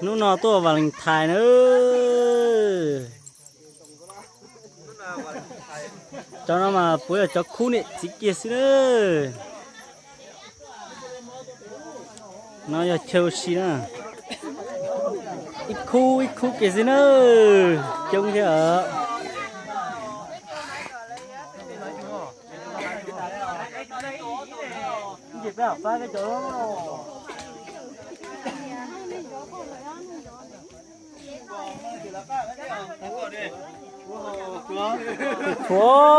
Hnub no tuaj Valentine na. Cov no mas puav yog cov khub niam txiv kiag xwb na. No yog chaw ua si na. Ib khub ib khub kiag xwb na. Coob thiab os. Ua,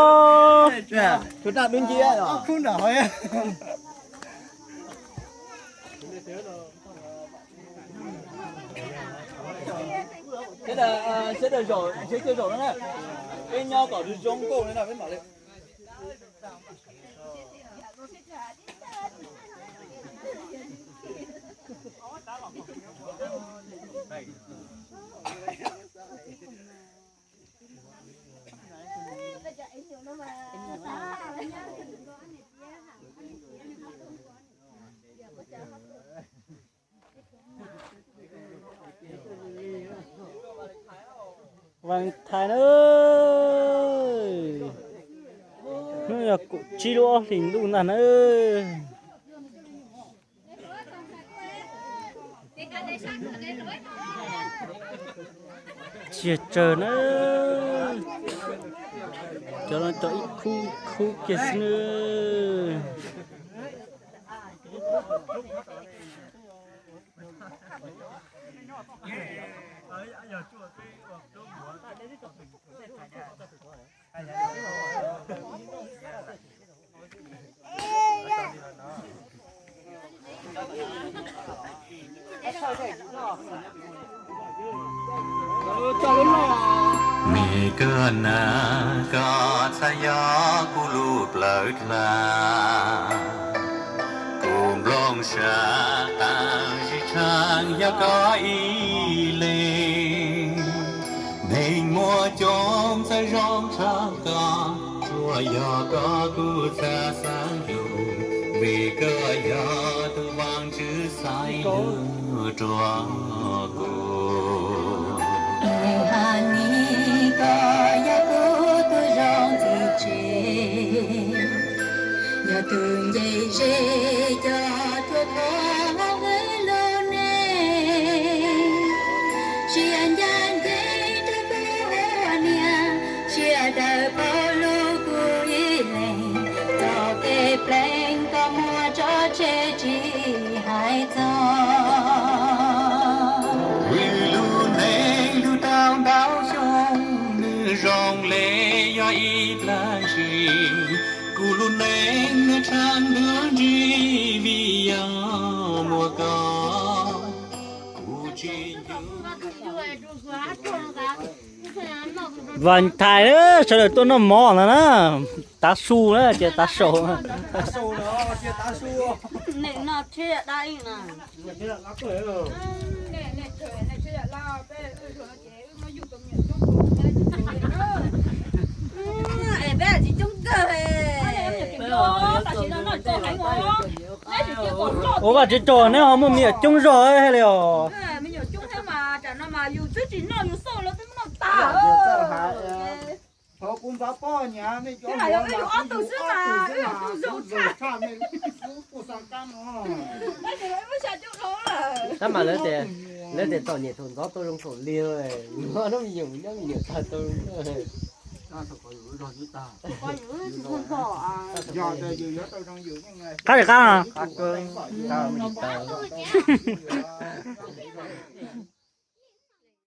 sawv daws, sawv daws zaum, sawv daws zaum no na. Peb nyob kom zoo nkauj li no peb mam li. Valentine na, hnub yog kaum tsib lub ob hlis ntuj ntag na. Tsiag tsawg na, cov no cov ib khub ib khub kiag xwb na. Me koj na, koj txhaj yog kuv lub plawv dlav, kuv nplooj sab qab zis tshaj yog koj ib leeg. Neeg muaj coob txawj zoo tshaj koj, tsuas yog koj kuv txhaj xav hlub, vim koj yog tus Vaajtswv xaiv hlub rua kuv. Tus hab ni koj yog kuv tug zoo txiv tseg, yog tug nce zes coj tuaj thov hwv lub neej. Siab ncaj ncees rau kuv ua niam, siab dawb paug lug kuv ib leeg, txoj kev pleev koj muab tso tseg tsis hais txog. Vim lub neej lug tau ntau xyoo, nws zoo le yog ib plag ntsis, kuv lub neej nws tshav ntuj nrig vim yog muaj koj, kuv tsis ncu. Valentine, sawv daws tuaj noj mov ntag na. Tav su na, cia tav su. Ua Vajtswv tsaug neb ho muaj me nyuam coob zog hais li os. Tab mas lawv tias, lawv tias txom nyem thaum ntxov tau zoo thaum lig, neb me nyuam, neb me nyuam tag tau zoo. Qab li qab.